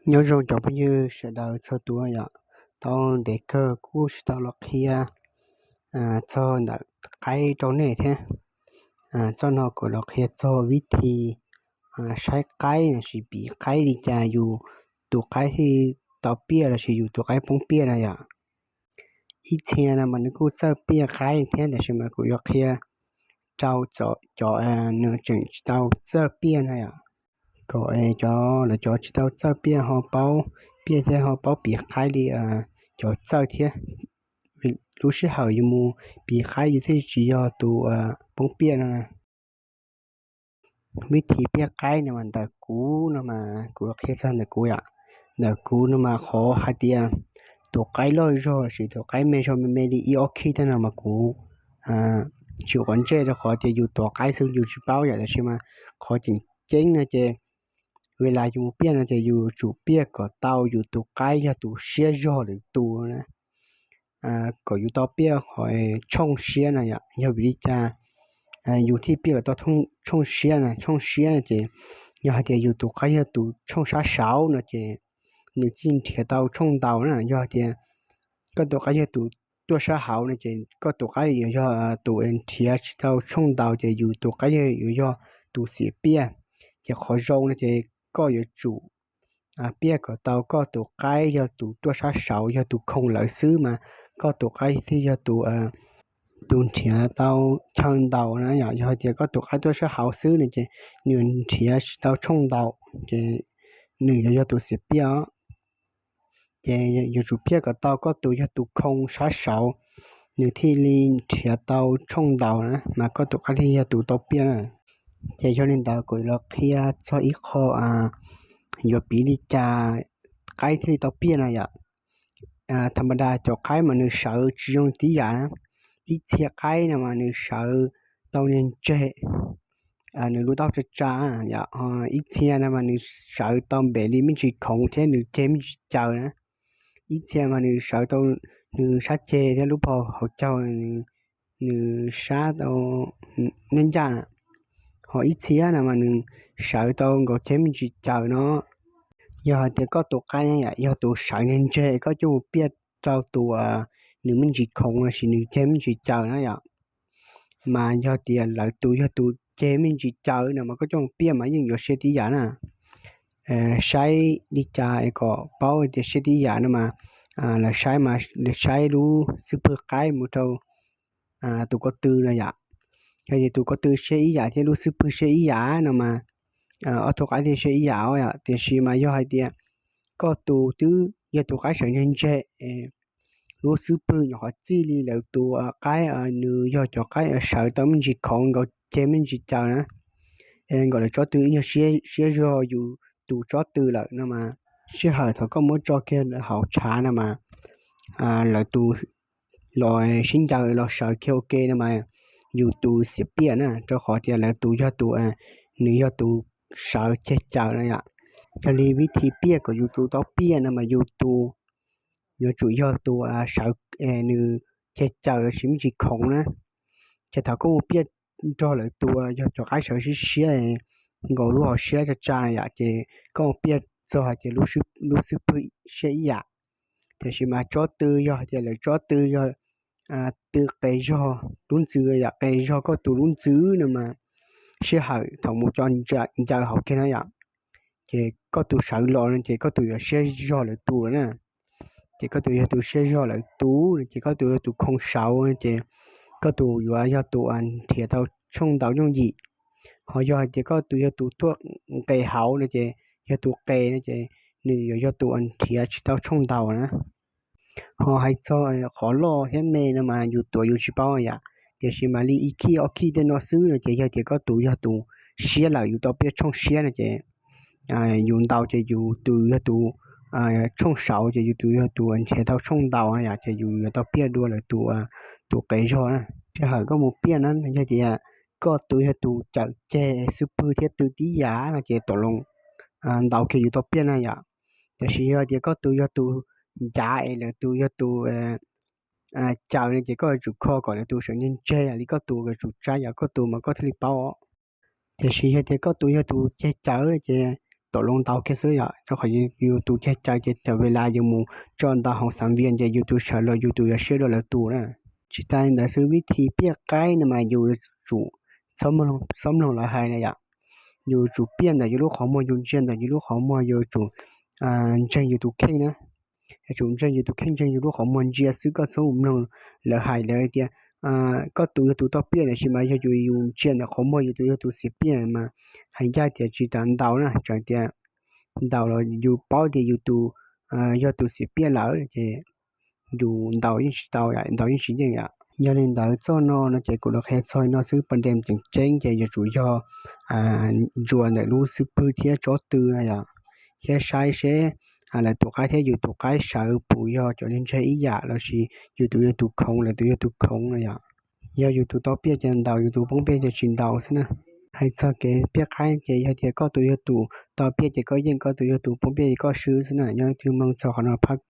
Nyob zoo cov phooj ywg sawv daws txhua tus yom, tau ntev kawg kuj tsis tau los qhia txog ntawm qaib rau nej thiab. Txoj no kuv los qhia txog vib thi saib qaib lossis piv qaib li cas yus tus qaib thiaj tau piaj lossis yus tus qaib poob piaj na yom. Ib txhia no mas nws kuj txawj piaj qaib thiab, tab sis mas kuv yuav qhia rau cov nws tseem tsis tau txawj piaj na yom, kom cov lawv cov tsis tau txawj piaj ho paub piaj thiab ho paub piv qaib li cov txawj thiab. Lub sij hawm yus mus piv qaib yus thiaj tsis yog tus poob piaj no. Vib thi piaj qaib no mas ntawm kuv no mas kuv qhia txog ntawm kuv yom. Ntawm kuv no mas qhov hais tias tus qaib loj zog lossis tus qaib me zog me me li ib ob khib tej no mas kuv tsis quav ntsej rau qhov tias yus tuav qaib xwb yus tsis paub yom, tab sis mas qhov tseem ceeb no ces ua li yus mus piaj no ces yus yuav tsum piaj kom tau yus tus qaib yog tus siab zog lwm tus na, kom yus tau piaj qhov tshooj siab na yom. Yog vim li cas yus thiaj piaj kom tau tshooj siab na? Tshooj siab ces yog hais tias yus tus qaib yog tus tshooj sab saud no ces nws thiaj nrhiav tau tshooj ntau na. Yog hais tias koj tus qaib yog tus tuaj sab hauv no ces koj tus qaib yuav yog tus nrhiav tsis tau tshooj ntau ces yus tus qaib yuav yog tus xiam piaj. Ces qhov zoo no ces koj yuav tsum piaj kom tau koj tus qaib yog tus tuaj sab saud yog tus khoo lawv xwb mas koj tus qaib thiaj yog tus tus nrhiav tau chaw ntau na yom. Yog hais tias koj tus qaib tuaj sab hauv xwb no ces nws nrhiav tsis tau tshooj ntau ces nws yuav yog tus xiam piaj os. Ces yuav tsum piaj kom tau koj tus yog tus khoo sab saud nws thiaj li nrhiav tau tshooj ntau na mas koj tus qaib thiaj yog tus tau piaj na. Ces yog li ntawd kuv los qhia txog ib qho yuav piv li cas qaib thiaj li tau piaj na yom. Tha ma da cov qaib mas nws sawv tsis zoo tib yam na. Ib txhia qaib no mas nws sawv tau niag ntseg, nws lub taub tsa tsa, ib txhia no mas nws sawv tau npem li me ntsis khoov thiab nws ceg me ntsis caws na. Ib txhia mas nws sawv tau nws sab ceg thiab lub paug hauv caug nws sab tau nyob ncaj na. Ho ib txhia no mas nws sawv tau nkaus ceg me ntsis caws no. Yog hais tias koj tus qaib yog tus sawv niag ntseg koj coj mus piaj rau tus nws me ntsis khoov lossis nws ceg me ntsis caws na yom. Mas yog tias lawv tus yog tus ceg me ntsis caws no mas koj coj mus piaj mas yeej yuav siab tib yam na. Saib li cas es kom paub tias siab tib yam no mas lawv saib mas lawv saib lub xub pwg qaib mus rau tus ko tw no yom. Yog tias tus ko tw siab ib yam thiab lub xub pwg siab ib yam no mas ob tug qaib thiaj siab ib yam os yom. Tiam sis mas yog hais tias koj tus twb yog tus qaib sawv ntseg ntseg, lub xub pwg nyuam qhuav txij li lawv tus qaib, nws yog cov qaib sawv tau me ntsis khoov nkaus ceg me ntsis caws na, nkaus lawv tsob tw ib nyuag siab zog yus tus tsob tw lawm no mas sij hawm thaum koj muab tso kiag hauv tshav no mas lawv tus los sib ncaws los sawv kiag ua ke no mas yus tus xiam piaj na, rau qhov tias lawv tus yog tus, nws yog tus sawv ceg caws na yom. Yog li vib thi piaj kom yus tus tau piaj no mas yus tus yuav tsum yog tus sawv, nws ceg caws lossis me ntsis khoov na. Ces thaum koj mus piaj nrog lawv tus yog cov qaib sawv siab siab nkaus lub hauv siab tsa tsa na yom, ces koj mus piaj txog hais tias lub xub pwg siab ib yam. Tiam sis mas tsob tw yog hais tias lawv tsob tw yog tw qes zog lub ntxwv yom, qes zog koj tus lub ntxwv no mas sij hawm thaum mus co ncaws hauv kiag na yom, ces koj tus sawv los no ces koj tus yuav siab zog lawv tus na. Ces koj tus yog tus siab zog lawv tus no ces koj tus yog tus khoo saud no ces koj tus yuav yog tus nrhiav tau tshooj ntau yooj yim. Ho yog hais tias koj tus yog tus tuaj nqes hauv no ces yog tus qes no ces nws yuav yog tus nrhiav tsis tau tshooj ntau na. Ho hais txog qhov loj thiab me no mas yus tuav yus tsis paub yom, tiam sis mas li ib khij ob khij tej no xwb no ces yog tias koj tus yog tus siab lawm yus tau piaj tshooj siab no ces yus ntaus ces yus tus yog tus tshooj saud ces yus tus yog tus nrhiav tau tshooj ntau yom, ces yus yuav tau piaj dua lawv tus, tus qes zog na. Sij hawm koj mus piaj na yog tias koj tus yog tus cawm ceg xub pwg thiab tw tib yam no ces tom loos ntaus kiag yus tau piaj na yom. Tiam sis yog tias koj tus yog tus ncav es lawv tus yog tus cawm no ces koj yuav tsum kho kom lawv tus sawv ntseg ntseg li koj tus, yuav tsum tsa yam koj tus mas koj thiaj li paub. Tiam sis yog tias koj tus yog tus ceg cawm ces tom loo ntau kiag xwb yom, rau qhov yus tus ceg caw ces thaum ub yus mus tso ntawv hauv xav vias ces yus tus sawv los yus tus yuav siab dua lawv tus na. Tsis tas li ntawd xwb, vib thib piaj qaib no mas yus yuav tsum txhob mloog lawv hais na yom. Yus yuav tsum piaj ntawm yus lub qhov muag, yus ntsia ntawm yus lub qhov muag, yus yuav tsum ntseeg yus tus kheej na. Yuav tsum ntseeg yus tus kheej, ntseeg yus lub qhov muag ntsia xwb, koj txhob mloog lawv hais. Lawv tias koj tus yog tus tau piaj, tiam sis mas yog yus, yus ntsia ntawm qhov muag yus tus yog tus xiam piaj mas hais ncaj tias tsis tas ntaus na, tseem tias ntaus los yus paub tias yus tus yog tus xiam piaj lawm ces yus ntaus yeej tsis tau, ntaus yeej tsis yeej yom. Yog li ntawd txoj no no ces kuv los qhia txog li no xwb. Pas des tseem ceeb ces yuav tsum yog ntsuas ntawm lub xub pwg thiab tsob tw no yom, thiab saib seb lawv tus qaib thiab yus tus qaib sawv puas yog cov ntseeg ib yam, los sis yus tus yog tus khoov, lawv tus yog tus khoov no yom. Yog yus tus tau piaj ces ntaus, yus tus poob piaj ces tsis ntaus xwb na. Hais txog kev piaj qaib ces yog tias koj tus yog tus tau piaj ces koj yeej, koj tus yog tus poob piaj ces koj swb xwb na. Nyob twg mloog txog qhov no phab